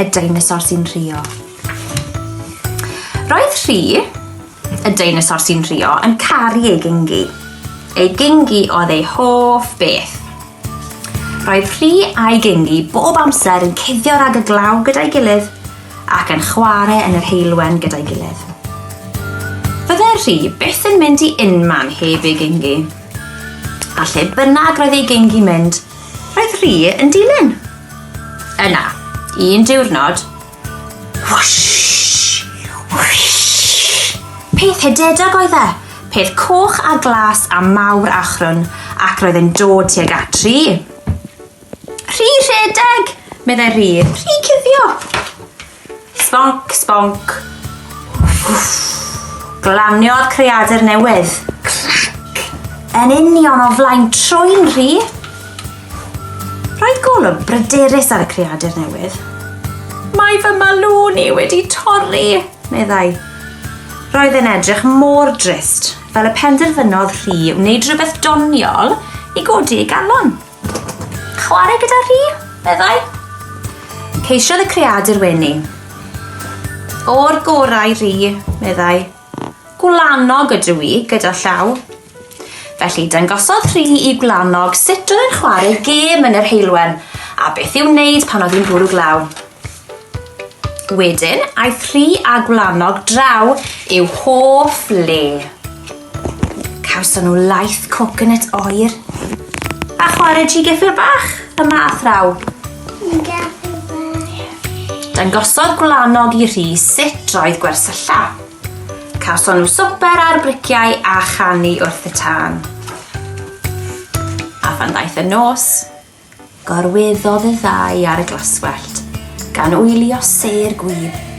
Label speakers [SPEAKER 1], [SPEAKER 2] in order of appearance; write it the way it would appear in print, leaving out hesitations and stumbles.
[SPEAKER 1] y deinosor sy'n rhuo. Roedd Rhi, y deinosor sy'n rhuo, yn caru ei gingi. Ei gingi oedd ei hoff beth. Roedd Rhi a'i gingi bob amser yn cuddio rhag y glaw gyda'i gilydd ac yn chwarae yn yr heulwen gyda'i gilydd. Fydde Rhi byth yn mynd i unman heb ei gingi. A lle bynnag roedd ei gingi mynd, roedd Rhi yn dilyn. Yna, un diwrnod, whoosh, whoosh, peth hydedog oedd e, peth coch a glas a mawr a chrwn, ac roedd e'n dod tuag at Rhi. Rhi rhedeg, meddai Rhi, Rhi cuddio. Sbonc, sbonc. Wff. Glaniodd creadur newydd. Clac! Yn union o flaen trwyn Rhi. Roedd golwg bryderus ar y creadur newydd. Mae fy malŵn i wedi torri, meddai. Roedd e'n edrych mor drist, fel y penderfynodd Rhi wneud rhywbeth doniol i godi ei galon. Chwarae gyda Rhi, meddai. Ceisiodd y creadur wenu. O'r gorau, Rhi, meddai. Gwlanog ydw i, gyda llaw. Felly, dangosodd Rhi i Gwlanog sut oedd e'n chwarae gêm yn yr heulwen a beth i'w wneud pan oedd hi'n bwrw glaw. Wedyn, aeth Rhi a Gwlanog draw i'w hoff le. Cawson nhw laeth coconut oer a chwarae G Geffyl Bach yma a thraw. Dangosodd Gwlanog i Rhi sut roedd gwersylla. Cawson nhw swper ar briciau a chanu wrth y tân. A phan ddaeth y nos, gorweddodd y ddau ar y glaswellt, gan wylio sêr gwib.